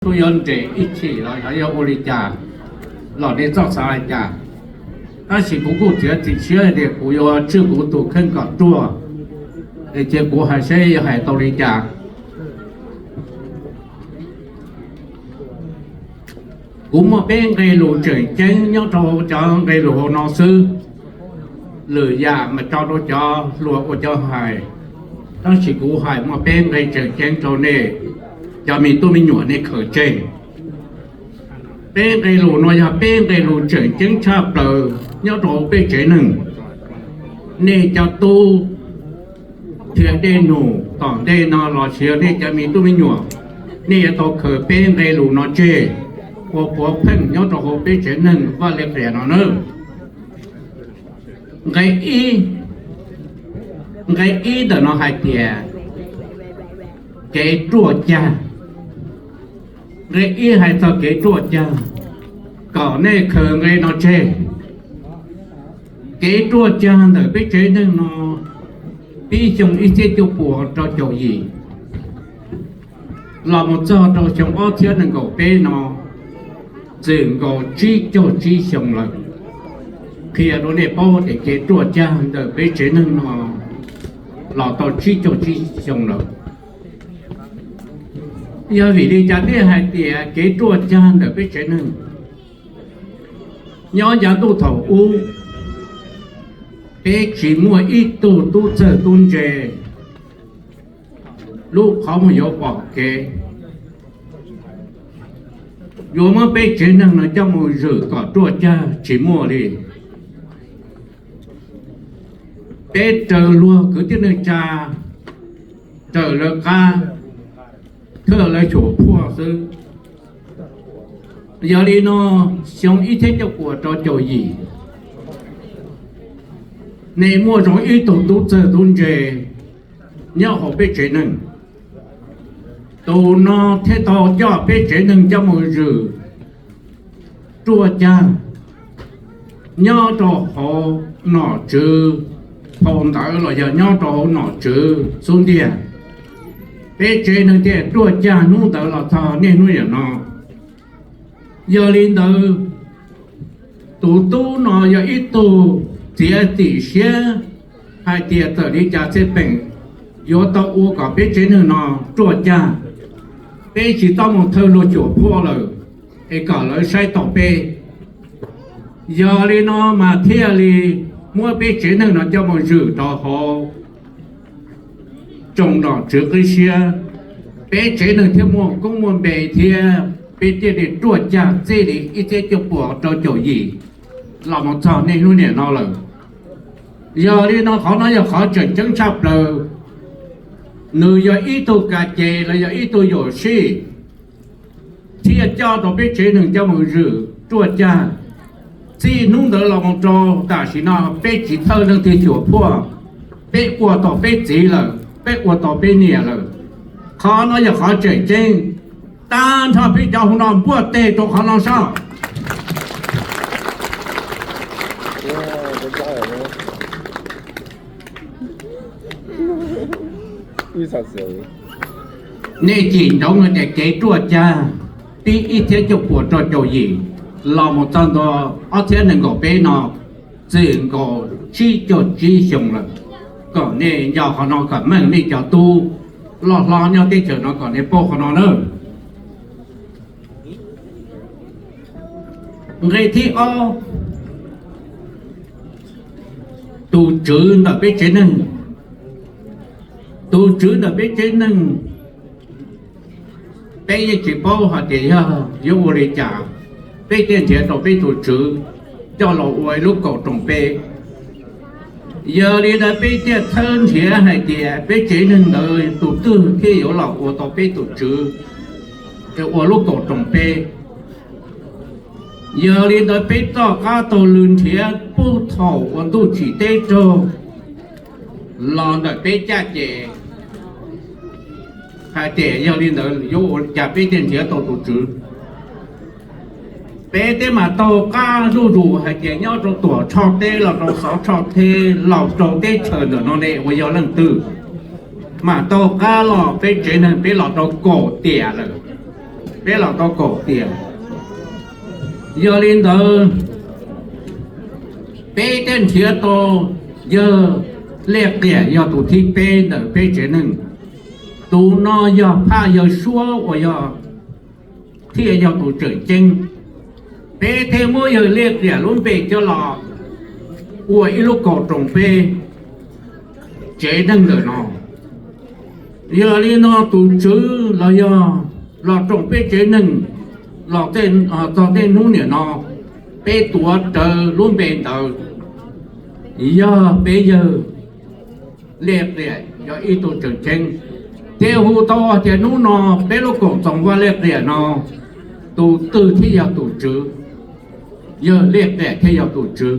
Kuv yuav nres ib chim los yog yuav ua li cas los nej txhob xav li cas, tab sis kuv kuj txiav txim siab tias kuv yuav tswj kuv tus kheej kom ruaj, es cia kuv hais seb yuav hais tau li cas. Kuv muaj peb nqe lus tseem ceeb nyob rau cov nqe lus hauv no xwb, lwm yam mas tso rau cov hluas ua cov hais, tab sis kuv hais muaj peb nqe tseem ceeb rau nej cov me tub me nyuam nej khaws tseg. Peb nqe lus no yog peb nqe lus tseem ceeb tshaj plaws nyob rau peb tsev neeg. Nej cov tub thiab dej num tom ntej no los sis yog nej cov me tub me nyuam, nej yuav tau khaws peb nqe lus no tseg ua puav pheej nyob rau hauv peb tsev neeg Vaj Lis Qias no nawb. Nqe ib, nqe ib ntawm no hais tias kev ruaj cag. Nqe ib hais txog kev ruaj cag, kom nej khaws nqe no tseg. Kev ruaj cag ntawm peb tsev neeg no, pib xyoo ib txhiab cuaj puas rau caum yim los mus txog rau xyoo ob txhiab nees nkaum peb no, txwm nkaus tsib caug tsib xyoo lawm. Qhia rau nej paub tias kev ruaj cag ntawm peb tsev neeg no los tau tsib caug tsib xyoo lawm. Yog vim li cas thiaj hais tias kev ruaj cag ntawm peb tsev neeg? Nyob yav ntuj thaum ub, peb tsis muaj ib tug tub txawj tub ntse lub qhov muag yuav pom kev, yuav muab peb tsev neeg no coj mus zwm kom ruaj cag tsis muaj li. Peb raws luag kwv tij neej tsa, raws lawv qab, thawj lawv xyuam phuaj xwb. Yog li no, xyoo ib txhiab cuaj puas rau caum yim, nej muaj zoo ib tug tub txawj tub ntse nyob hauv peb tsev neeg. Tus no thiaj tau coj peb tsev neeg coj mus zwm ruaj cag nyob rau hauv nom tswv phau ntawv los yog nyob rau hauv nom tswv xub ntiag. Peb tsev neeg thiaj ruaj cag hnub ntawd los txog niaj hnub niam no. Yog li ntawd, tus tub no yog ib tug txiav txim siab hais tias txawm li cas xij peem yuav tau ua kom peb tsev neeg no ruaj cag, peb tsis tau mus thawj luag xyuam phuaj lawm, es kom lawv saib tau peb. Yog li no mas thiaj li muab peb tsev neeg no coj mus zwm rau hauv tsoom nom tswv qib siab, peb tsev neeg thiaj muaj koob muaj npe thiab peb thiaj li ruaj cag txij li ib txhiab cuaj puas rau caum yim los mus txog niaj hnub niam no lawm. Yog li no qhov no yog qhov tseem ceeb tshaj plaws. Nws yog ib tug kas ces los yog ib tug yuam sij thiaj coj tau peb tsev neeg coj mus zwm ruaj cag. Txij hnub ntawd los mus rau tam sim no peb tsis thawj leej twg xyuam phuaj, peb ua tau peb txiv lawm, peb ua tau peb niam lawm. Qhov no yog qhov tseem ceeb. Tag nrho peb cov hauv no npuaj teg rau qhov no soj. Nej cim ntsoov hais tias kev ruaj cag pib ib txhiab cuaj puas rau caum yim los mus txog ntua ob txhiab nees nkaum peb no, txwm nkaus tsib caug tsib xyoo lawm. Kom nej nco qhov no kom meej, nej cov tub loj hlob nyob teb chaws no kom nej paub qhov no nawb. Nqe thib ob, tus tswv ntawm peb tsev neeg. Tus tswv ntawm peb tsev neeg, peb yeej tsis paub hais tias yog yuav ua li cas, peb thiaj nrhiav tau peb tus tswv coj los ua ib lub kaum roos peb. Yog li ntawd peb thiaj txhawb nrhiav hais tias peb tsev neeg ntawd tus twg thiaj yuav los ua tau peb tus tswv, ua lub kaum roos peb. Yog li ntawd peb txoj qab taug lw nrhiav puag thaum uas ntuj tsim teb raug los ntawm peb caj ces hais tias yog li ntawd yuav ua cas peb thiaj nrhiav tau tus tswv. Peb thiaj mam taug qab zuj zus hais tias nyob rau Tuam Tshoj teb los rau Xov Tshoj teb los rau teb chaws ntawm no ne uas yog leej twg. Mam taug qab los peb tsev neeg peb los rau kaum tiam lawm. Peb los tau kaum tiam. Yog li ntawd, peb thiaj nrhiav tau yawg Liaj Qiam yog tus thib peb ntawm peb tsev neeg. Tus no yog phaj yawg suab uas yog thiaj yog tus tseem ceeb. Peb thiaj muab yawg Liaj Qiam lub npe coj los ua ib lub kaum roos peb tsev neeg ntawm no. Yog li no tus tswv los yog los roos peb tsev neeg los txog tej hnub niam no, peb tuav rawv lub npe ntawd yog peb yawg Liaj Qiam yog ib tug tseem ceeb, thiaj hu tau tias hnub no peb lub koom txoos Vaj Liaj Qiam no tus twg thiaj yog tus tswv. Yawg Liaj Qiam thiaj yog tus tswv,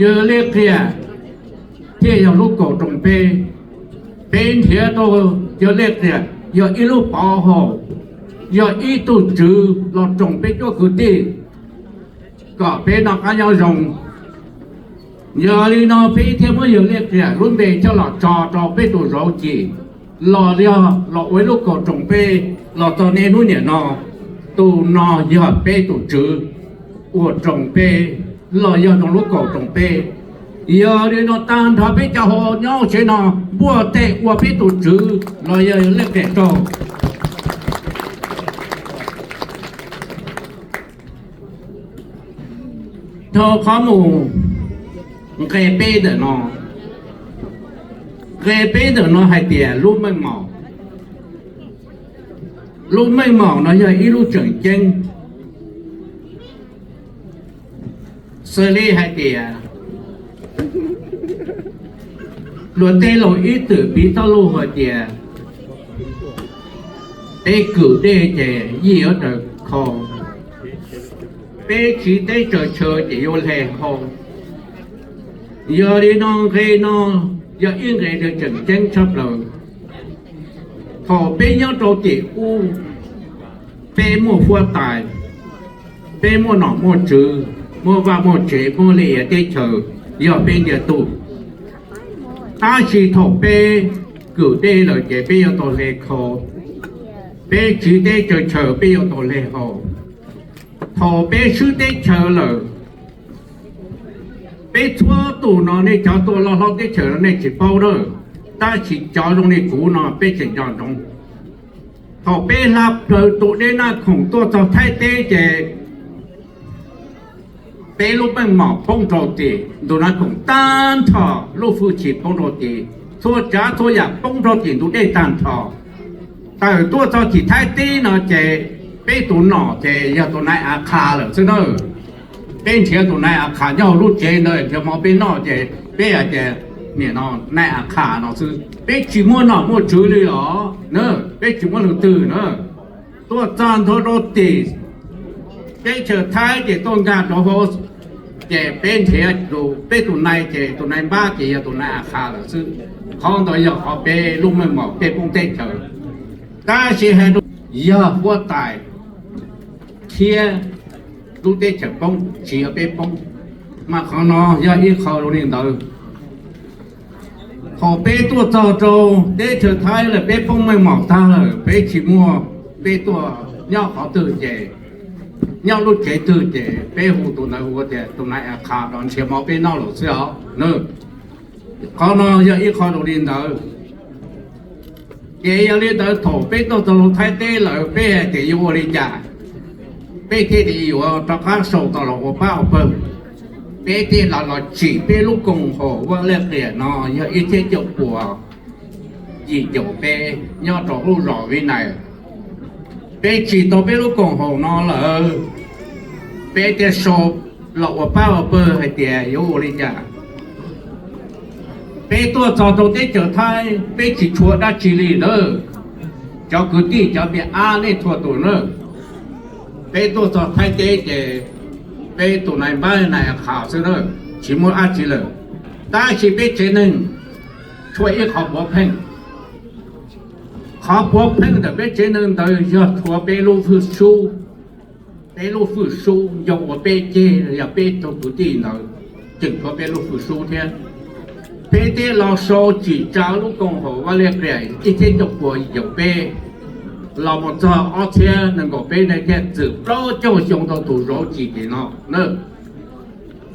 yawg Liaj Qiam thiaj yog lub kaum roos peb. Peb nrhiav tau yawg Liaj Qiam yog ib lub pov haum, yog ib tug tswv los roos peb cuab kwv tij kom peb noj qab nyob zoo. Yog li no peb thiaj muab yawg Liaj Qiam lub npe coj los tso rau peb tus zauv cim los yog los ua ib lub kaum roos peb los txog niaj hnub niam no. Tus no yog peb tus tswv uas roos peb los yog roos lub kaum roos peb. Yog li no tag nrho peb cov hauv nyob tsev no npuaj tes ua peb tus tswv los yog Liaj Qiam tsaug. Dhau qhov mus nqe peb ntawm no, nqe peb ntawm no hais tias lub meej mom, lub meej mom no yog ib lub tseem ceeb. Xws li hais tias luag tej laus ib txwm piv txoj lus hais tias peb kwm dej ces yeej yuav raws khau, peb tsiv teb tsaws chaw ces yuav hle hau. Yog li no nqe no yog ib nqe tseem ceeb tshaj plaws. Thaum peb nyob rau tim ub, peb muaj huab tais, peb muaj nom muaj tswv, muaj vaj muaj tsev, muaj li iav teb chaws, yog peb ntiag tug. Tab sis thaum peb kwm dej lawm ces peb yuav tau hle khau, peb tsiv teb tsaws chaw peb yuav tau hle hau. Thaum peb swb teb chaws lawm, peb txhua tus no nej cov tuaj loj hlob teb chaws no nej tsis paub na, tab sis cov zoo li kuv no peb tseem nco ntsoov. Thaum peb hla plaws tus dej Naj Khoom tuaj txog Thaib teb ces peb lub meej mom poob rau tim ntug Naj Khoom tag nrho, lub hwj chim poob rau tim, txhua tsav txhua yam poob rau tim ntug dej tag nrho. Tawm tuaj txog tim Thaib teb no ces peb tus nom ces yog tus nais A Qha lawm xwb na. Peb nrhiav tus nais A Qha nyob hauv lub tsev ntawd nrhiav mov peb noj ces peb hais tias nim no nais A Qha no xwb, peb tsis muaj nom muaj tswv li os na, peb tsis muaj leej twg na. Tuaj txog ntua rau tim teb chaws Thaib ces tuaj nkag rau hauv, ces peb nrhiav tus peb tus nais ces tus nais npab ces yog tus nais A Qha lawm xwb. Qhov ntawd yog qhov peb lub meej mom peb poob teb chaws. Tab sis hais rau yog huab tais thiab lub teb chaws poob tsis yog peb poob, mas qhov no yog ib qho zoo li ntawd. Thaum peb tuaj txog rau teb chaws Thaib lawm peb poob meej mom tag lawm peb tsis muaj, peb tuaj nyob qhov twg ces nyob lub tsev twg ces peb hu tus ntawd hu tias tus nais A Qha no nrhiav mov peb noj lawm xwb os na. Qhov no yog ib qho zoo li ntawd. Ces yog li ntawd thaum peb tuaj txog rau Thaib teb lawm peb hais tias yuav ua li cas, peb thiaj li yuav rov qab sau tau los ua pab ua pawg. Peb thiaj los los tsim peb lub koom haum Vaj Liaj Qiam no yog ib txhiab cuaj puas yim caum peb nyob rau lub zos Vib Nais. Peb tsim tau peb lub koom haum no lawm, peb thiaj sau los ua pab ua pawg hais tias yuav ua li cas. Peb tuaj txog rau teb chaws Thaib peb tsis tshuav dab tsi li na. Cov kwv tij cov me ab nej txhua tus na, peb tuaj txog Thaib teb ces peb tus nais npab nais Qham xwb na, tsis muaj dab tsi lawm. Tab sis peb tsev neeg tshuav ib qho puav pheej. Qhov puav pheej ntawm peb tsev neeg ntawd yog tshuav peb lub hwj sub. Peb lub hwj sub nco ua peb ceg yog peb tug kwv tij ntawd, tseem tshuav peb lub hwj sub thiab. Peb thiaj los sau tsim tsa lub koom haum Vaj Liaj Qiam ib txhiab cuaj puas yim caum peb. los mus txog ob txhiab nees nkaum peb ne thiaj txwm plaub caug xyoo tau tus zauv cim tim no.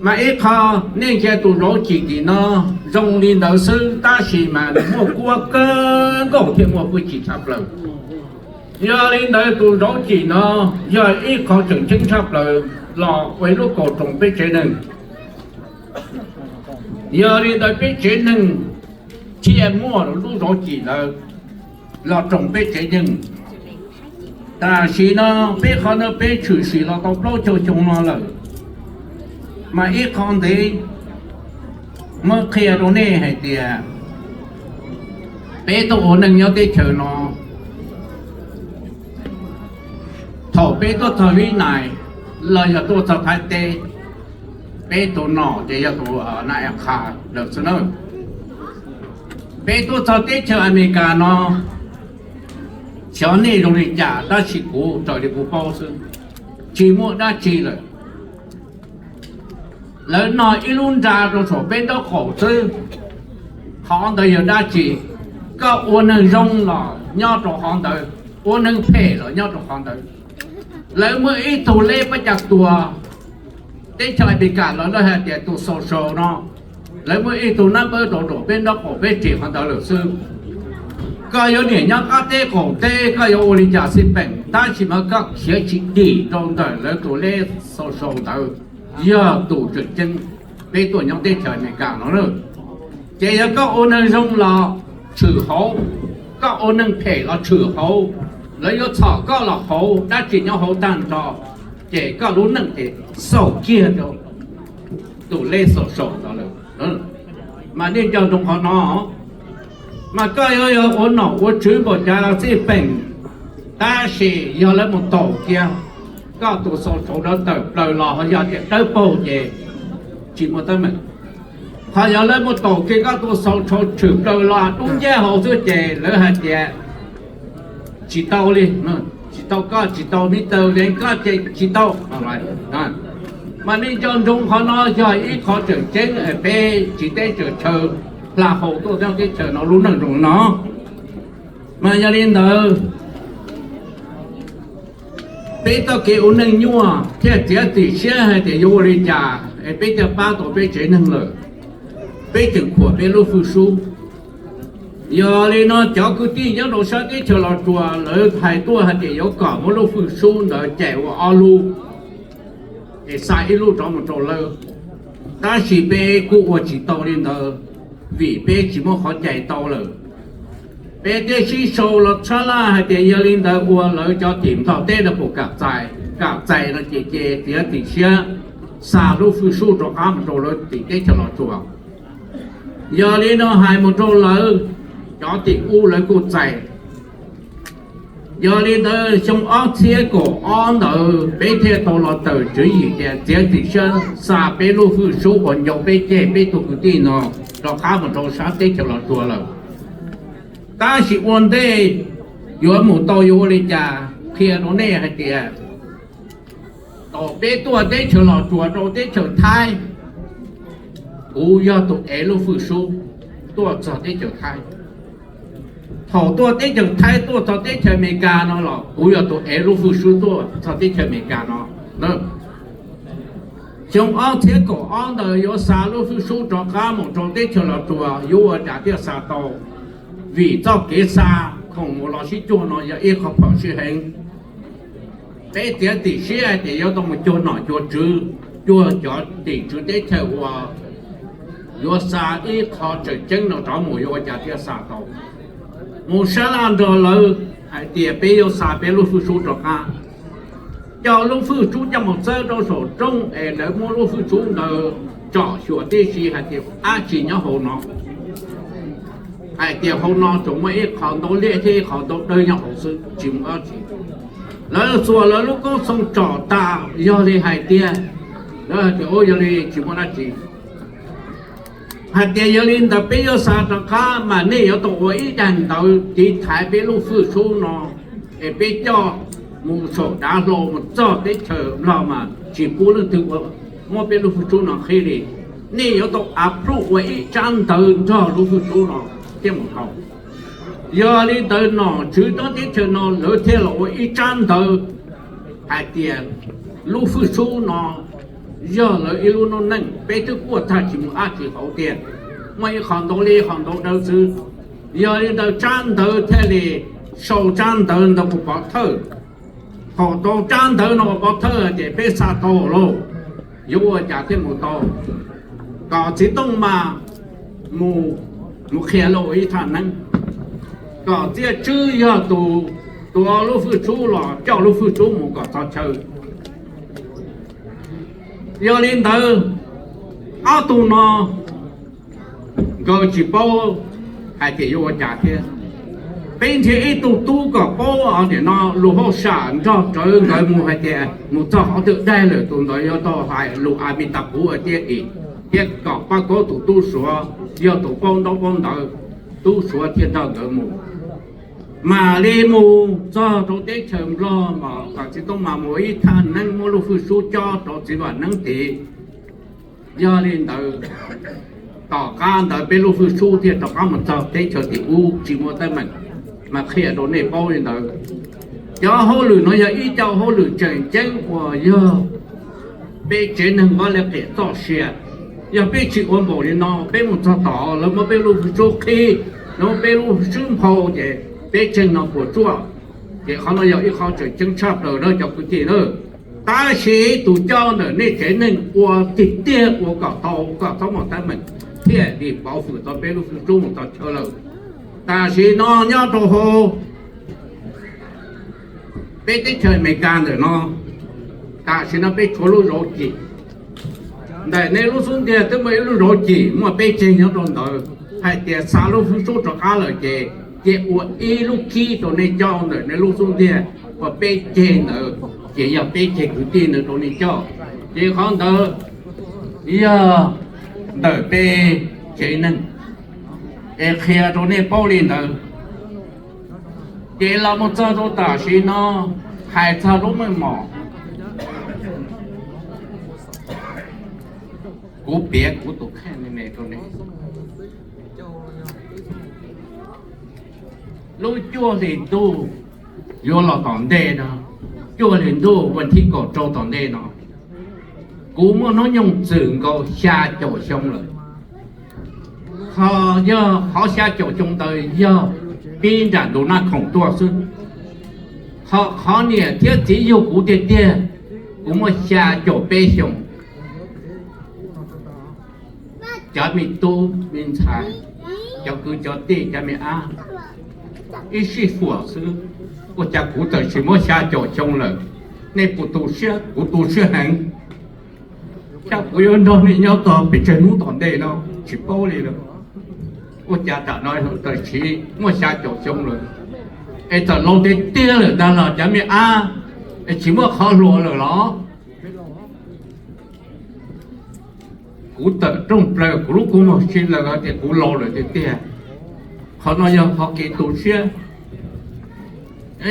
Mas ib qho nej ntsia tus zauv cim tim no zoo li ntawd xwb tab sis mas nws muaj kuab kawg nkaus thiab muaj hwj chim tshaj plaws. Yog li ntawd tus zauv cim no yog ib qho tseem ceeb tshaj plaws los ua ib lub kaus roos peb tsev neeg. Yog li ntawd peb tsev neeg thiaj muaj lub zauv cim ntawd los roos peb tsev neeg. Tam sim no peb qhov no peb tshwm sim los tau plaub caug xyoo no lawm, mas ib qho ntev muab qhia rau nej hais tias peb tuaj ua neej nyob teb chaws no, thaum peb tuaj txog Vib Nais los yog tuaj txog Thaib teb, peb tus nom ces yog tus na e qha lawm xwb na. Peb tuaj txog teb chaws Amelikas no, xyov nej zoo li cas tab sis kuv raws li kuv paub xwb, tsis muaj dab tsi lawm. Lawv nog ib lub nra rau saum peb nraub qaum xwb, qhov ntawd yog dab tsi? Koj ua neeg zoo los nyob rau qhov ntawd, ua neeg phem los nyob rau qhov ntawd. Lawv muaj ib tug leb pab cas tuas teb chaws Amelikas los lawv hais tias tus social no, lawv muaj ib tug nab npawb rau nraum peb nraub qaum peb ris qhov ntawd lawm xwb. Koj yuav niam nyob qab teb qaum teb, koj yuav ua li cas xij peem, tab sis mas koj khiav tsis dim rau ntawm lawv tus leb social ntawd, yog tus tseem ceeb peb tuaj nyob teb chaws Amelikas no na. Ces yog koj ua neeg zoo los tshwm hauv, koj ua neeg phem los tshwm hauv, lawv yuav txhom koj los hauv, dab tsi nyob hauv tag nrho, ces koj lub neej ces xaus kiag rau tus leb social ntawd lawm. Mas nej nco ntsoov qhov no, mas koj yuav yog ua nom ua tswv npaum cas los xij peem, tab sis yog lawv mus taus kiag koj tus social ntawd tawm plaws los ho yog tias dawb paug ces tsis muaj teeb meem. Ho yog lawv mus taus kiag koj tus social tshwm plaws los dub nciab hauv xwb ces lawv hais tias tsis tau li, tsis tau koj, tsis tau Mister Lev, koj ces tsis tau. Mas nej nco ntsoov qhov no yog ib qho tseem ceeb peb tsiv teb tsaws chaw hla hau tuaj nyob teb chaws no lub neej zoo no. Mas yog li ntawd, peb txoj kev ua neej nyuaj thiaj txiav txim siab hais tias yuav ua li cas es peb thiaj pab tau peb tsev neeg lawm, peb tseem khuam peb lub hwj sub. Yog li no cov kwv tij nyob rau sab teb chaws Los Tsuas lawv hais tuaj hais tias yuav kom muab lub hwj sub ntawd cais ua ob lub, es xa ib lub rov mus rau lawv. Tab sis peb kuj ua tsis tau li ntawd, vim peb tsis muaj qhov cais tau lawm. Peb thiaj sib sau los sab laj hais tias yog li ntawd ua lawv cov tim Nplog teb no puas kam txais, kam txais no ces ces txiav txim siab xa lub hwj sub rov qab mus rau lawv tim teb chaws Los Tsuas. Yog li no hais mus rau lawv cov tim ub lawv kuj txais. Yog li ntawd xyoo ob txhiab kaum ob ntawd peb thiaj tau los tawm tswv yim tias txiav txim siab xa peb lub hwj sub uas ncau peb ceg peb tug kwv tij no rov qab mus rau sab teb chaws Los Tsuas lawm. Tab sis ua ntej yuav mus tau yuav ua li cas qhia rau nej hais tias thaum peb tuaj teb chaws Los Tsuas rau teb chaws Thaib, kuv yog tus ev lub hwj sub tuaj txog teb chaws Thaib. Thaum tuaj teb chaws Thaib tuaj txog teb chaws Amelikas no los kuv yog tus ev lub hwj sub tuaj txog teb chaws Amelikas no. Xyoo ob txhiab kaum ob ntawd yuav xa lub hwj sub rov qab mus rau teb chaws Los Tsuas yuav ua cas thiaj xa tau, vim txoj kev xa khoom mus los sib cuag no yog ib qho phom sij heev. Peb txiav txim siab hais tias yuav tau mus cuag nom cuag tswv, cuag cov tim tswv teb chaws uas yuav xa ib qho tseem ceeb no rov mus yuav ua cas thiaj xa tau. Mus sab laj nrog lawv hais tias peb yuav xa peb lub hwj sub rov qab, coj lub hwj sub coj mus txawb rau saum rooj es lawv muab lub hwj sub ntawd tsom xyuas tib si hais tias dab tsi nyob hauv no. Hais tias hauv no tsuas muaj ib qho ntaub liab thiab ib qho ntaub dawb nyob hauv xwb tsis muaj dab tsi. Lawv xuas lawv lub koob xoo tsom tas yog li hais tias, lawv hais tias yog li tsis muaj dab tsi. Hais tias yog li ntawd peb yuav xa rov qab mas nej yuav tau ua ib daim ntawv tiv thaiv peb lub hwj sub no es peb coj mus saum dav hlau mus txog teb chaws Nplog mas tsis pub leej twg muab peb lub hwj sub no qhib li. Nej yuav tau approve ua ib tsab ntawv nrog lub hwj sub no thiaj mus tau. Yog li ntawd nom tswv nyob teb chaws no lawv thiaj los ua ib tsab ntawv hais tias lub fwj sub no yog lawv ib lub noob neej, peb twb kuaj tag tsis mus ab tsis hauv tiag, muaj ib qho ntau li qho ntau daws xwb. Yog li ntawd tsab ntawv thiaj li sau tsab ntawv ntawd ua pov thawj. Thaum tau tsab ntawv no ua pov thawj ces peb xa tau lauj, yuav ua cas thiaj mus tau. Kom txiv tooj mas mus, mus qhia lawv ua ib thaj neeb, kom txiaj tswb yog tus tua lub fwj sub los coj lub fwj sub mus kom txog chaw. Yog li ntawd, ob tug no nkawd tsis paub hais tias yuav ua cas thiab. Peb nrhiav ib tug tub kom paub tias no lus hauj sam nrog rawv nkawd mus hais tias mus txog qhov twg daig lawm tus ntawd yuav tau hais lus a mi tas puv thiab es, thiab kom pab kaub tus tub suav yog tus paub ntaub paub ntawv, tub suav thiaj nrog nkawd mus. Mam li mus txog rau teb chaws Nplog mas kom txiv tooj mas mus ib thaj neeb muab lub fwj sub cob rau txiv vam neeb tid. Yog li ntawd, tom qab ntawd peb lub fwj sub thiaj rov qab mus txog teb chaws tim ub tsis muaj teeb meem. Mas qhia rau nej paub li ntawd, cov hauj lwm no yog ib co hauj lwm tseem ceeb uas yog peb tsev neeg Vaj Leej Qiam txoj sia. Yog peb tsis ua npaum li no peb mus txog tom lawv muab peb lub fwj sub qhib, lawv muab peb lub fwj sub nphau ces peb tseeg no puas tsuaj. Ces qhov no yog ib qho tseem ceeb tshaj plaws na cov kwv tij na. Tab sis tus coj ntawm nej tsev neeg ua tiag tiag ua kom tau kom txhob muaj teeb meem thiaj li pauv fwm tau peb lub fwj sub mus txog chaw lawm. Tam sim no nyob rau hauv peb teb chaws Amelikas ntawm no, tam sim no peb tshuav lub zauv cim. Ntawm nej lub xub ntiag twb muaj ib lub zauv cim muaj peb ceg nyob rau ntawd hais tias xa lub fwj sub rov qab lawm ces cia ua ib lub kib rau nej coj ntawm nej lub xub ntiag ua peb ceg ntawd, ces yog peb ceg kwv tij ntawd rau nej coj. Ces qhov ntawd yog ntawm peb tsev neeg, es qhia rau nej paub li ntawd. Ces los mus txog rau tam sim no, hais txog lub meej mom, kuv piav kuv tus kheej li ne rau nej. Lub cuaj hlis ntuj yuav los tom ntej no, cuaj hlis ntuj vas thib kaum rau tom ntej no, kuv muaj hnub nyoog txwm nkaus xya caum xyoo lawm. Ho yog qhov xya caum xyoo ntawd yog pib nram ntu naj khoom tuaj xwb. Ho qhov niam thiab txiv yug kuv tiag tiag, kuv muaj xya caum peb xyoos. Cov me tub me ntxhais, cov kwv cov tij, cov me ab, ib sij huam xwb, ua cas kuv txawm sis muab xya caum xyoo lawm? Nej puas tu siab? Kuv tu siab heev. Cas kuv yuav nrog nej nyob txog pes tsawg hnub tom ntej no tsis paub li lawm. Ua cas tam no txawm sis muaj xya caum xyoo lawm, es txawm laus tiag tiag lawm ntag los cov me ab, es tsis muaj qhov hluas lawm los? Kuv tawm rooj plaws kuv lub kua muag si lawm tias kuv laus lawm tiag tiag. Qhov no yog qhov kev tu siab.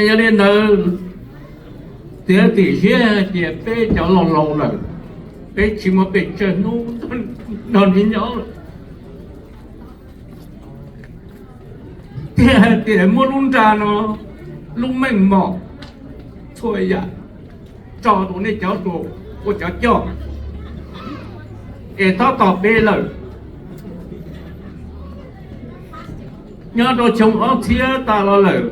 Yog li ntawd, tiav tim siab hais tias peb cov laus laus lawm, peb tsis muaj pes tsawg hnub nrog nej nyob lawm. Thiaj hais tias muab lub nra no, lub meej mom, txhua yam tso rau nej cov hluas ua cov coj, es tab tom peb lawm. Nyob rau xyoo ob txhiab tas los lawm,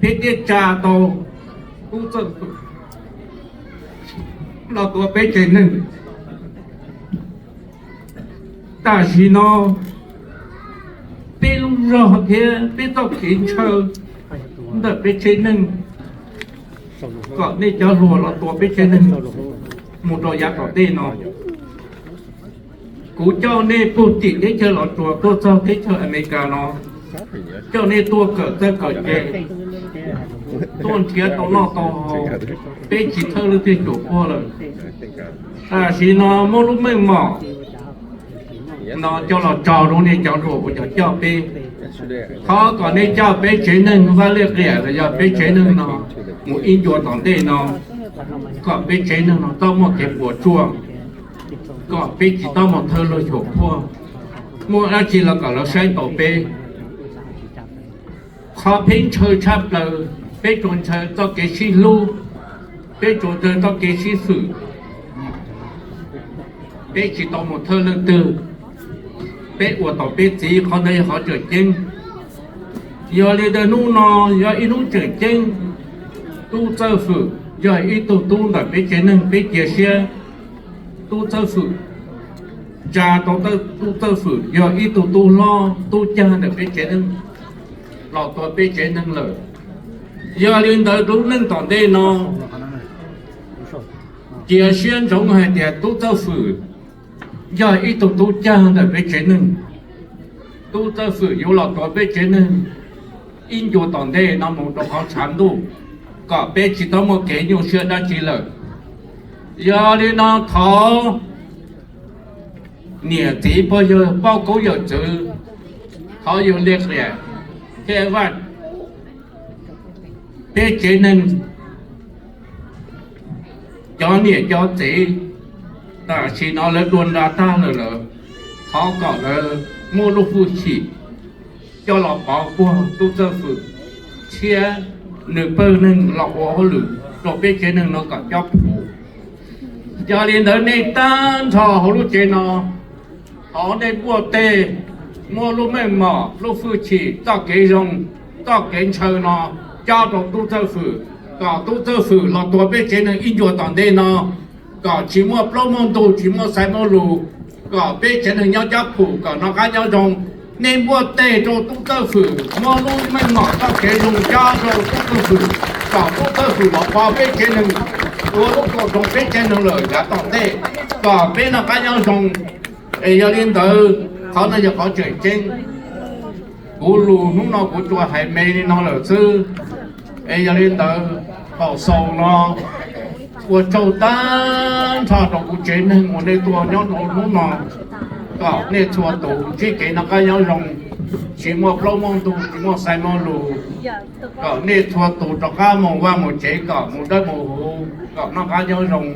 peb thiaj tsa tau tub Txawj Xwm los tua peb tsev neeg. Tam sim no peb lub zog thiab peb txoj kev ntshaw ntawm peb tsev neeg kom nej cov hluas los tua peb tsev neeg mus rau yav tom ntej no. Kuv coj nej puag tim teb chaws Los Tsuas tuaj txog teb chaws Amelikas no, coj nej tuaj kawm txawj kawm ntse, tuaj nrhiav tau noj tau haus, peb tsis thawj leej twg xyuam puag lawm. Tam sim no muab lub meej mom no coj los tso rau nej cov hluas ua cov coj peb. Thov kom nej coj peb tsev neeg Vaj Liaj Qiam los yog peb tsev neeg no mus ib ncua tom ntej no, kom peb tsev neeg no txhob muaj kev puas tsuaj, kom peb tsis txhob muaj thawj leej xyuam puag, muaj dab tsi los kom lawv saib taus peb. Qhov peb ntshaw tshaj plaws, peb tsuas ntshaw txoj kev sib hlub, peb tsuas ntshaw txoj kev sib fwm, peb tsis tau mus thawj leej twg, peb ua tom peb txiv, qhov ntawd yog qhov tseem ceeb. Yog li ntawd hnub no yog ib hnub tseem ceeb, Tub Txawj Fwm yog ib tug tub ntawm peb tsev neeg, peb cia siab Tub Txawj Fwm, tsa tau Tub Txawj Fwm yog ib tug tub hlob tub cag ntawm peb tsev neeg los tua peb tsev neeg lawm. Yog li ntawd lub neej tom ntej no cia siab ntsoov hais tias Tub Txawj Fwm yog ib tug tub cag ntawm peb tsev neeg. Tub Txawj Fwm yuav los tua peb tsev neeg ib ncua tom ntej no mus rau qhov tshav ntuj, kom peb tsis tau muaj kev nyuaj siab dab tsi lawm. Yog li no thov niam txiv pog yawg poj koob yawm txwv, thov yawg Liaj Riam thiab Vaj, peb tsev neeg cov niam cov txiv tam sim no lawv dua nra tag lawm lawm, thov kom lawv muab lub hwj chim coj los pov puag Tub Txawj Fwm thiab nws pawg neeg los ua hauj lwm rau peb tsev neeg no kom cob phuv. Yog li ntawd nej tag nrho hauv lub tsev no, thov nej npuaj teg, muab lub meej mom, lub hwj chim, txoj kev zoo, txoj kev ntshaw no cob rau Tub Txawj Fwm, kom Tub Txawj Fwm los tua peb tsev neeg ib ncua tom ntej no, kom tsis muaj plaub muaj ntug, tsis muaj xaiv muaj lus, kom peb tsev neeg nyob cob phuv, kom noj qab nyob zoo. Nej npuaj teg rau Tub Txawj Fwm, muab lub meej mom txoj kev zoo cob rau Tub Txawj Fwm, kom Tub Txawj Fwm los pov peb tsev neeg ua lub kaum rau peb tsev neeg lawm yav tom ntej, kom peb noj qab nyob zoo. Es yog li ntawd, qhov no yog qhov tseem ceeb. Kuv lus hnub no kuv tsuas hais me li no lawm xwb. Es yog li ntawd, thaum xaus no ua tsaug tag nrho rau kuv tsev neeg uas nej tuaj nyob rau hnub no, kom nej txhua tus ntsib kev noj qab nyob zoo, tsis muaj plaub muaj ntug, tsis muaj xaiv muaj lus, kom nej txhua tus rov qab mus vaj mus tsev kom mus dawb mus huv, kom noj qab nyob zoo.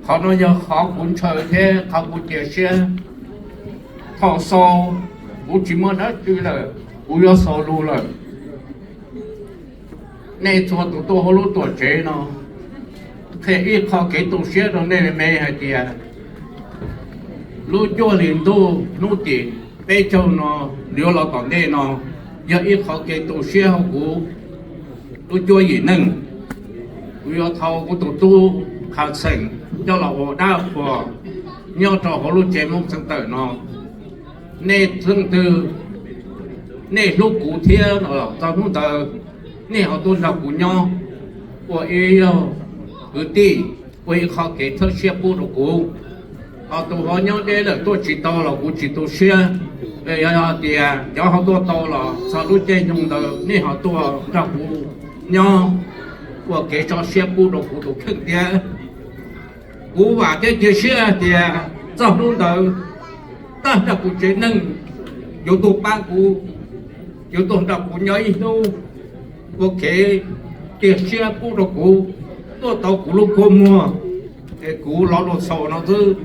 Qhov no yog qhov kuv ntshaw thiab qhov kuv cia siab. Thaum xaus, kuv tsis muaj dab tsi lawm, kuv yuav xaus lus lawm. Nej txhua tus tuaj hauv lub tuam tsev no, qhia ib qho kev tu siab rau nej me hais tias lub cuaj hlis ntuj hnub tim peb caug no yuav los tom ntej no yog ib qho kev tu siab hauv kuv lub cuab yim neej. Kuv yuav thau kuv tus tub Qha Xeem coj los ua dab qhuas nyob rau hauv lub tsev Hmoob Xeev Tawm no. Nej leej twg nej hlub kuv thiab los txog hnub ntawd nej ho tuaj nrog kuv nyob ua ib zaug kwv tij, ua ib qho kev txhawb siab pub rau kuv. Ho tus ho nyob deb lawm tuaj tsis tau los kuv tsis tu siab. Yog tias cov ho tuaj tau los txog lub caij nyoog ntawd nej ho tuaj nrog kuv nyob ua kev tso siab pub rau kuv tus kheej thiab. Kuv vam thiab cia siab tias txog hnub ntawd tag nrho kuv tsev neeg yuav tuaj pab kuv, yuav tuaj nrog kuv nyob ib hnub, ua kev cia siab pub rau kuv, tuaj tau kuv lub kua muag. Es kuv lo lus xaus no xwb,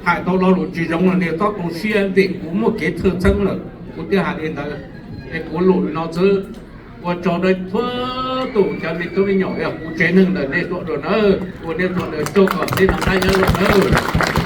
hais tau lo lus tsis zoo los nej txhob tu siab vim kuv muaj kev txhawj txheeb lawm kuv thiaj hais li ntawd. Es kuv lus li no xwb, ua tsaug rau txhua tus cov me tub me nyuam uas kuv tsev neeg ntawm nej tuaj dua nawb, ua nej txhua tus tsaug kom txij no qab nyob zoo nawb.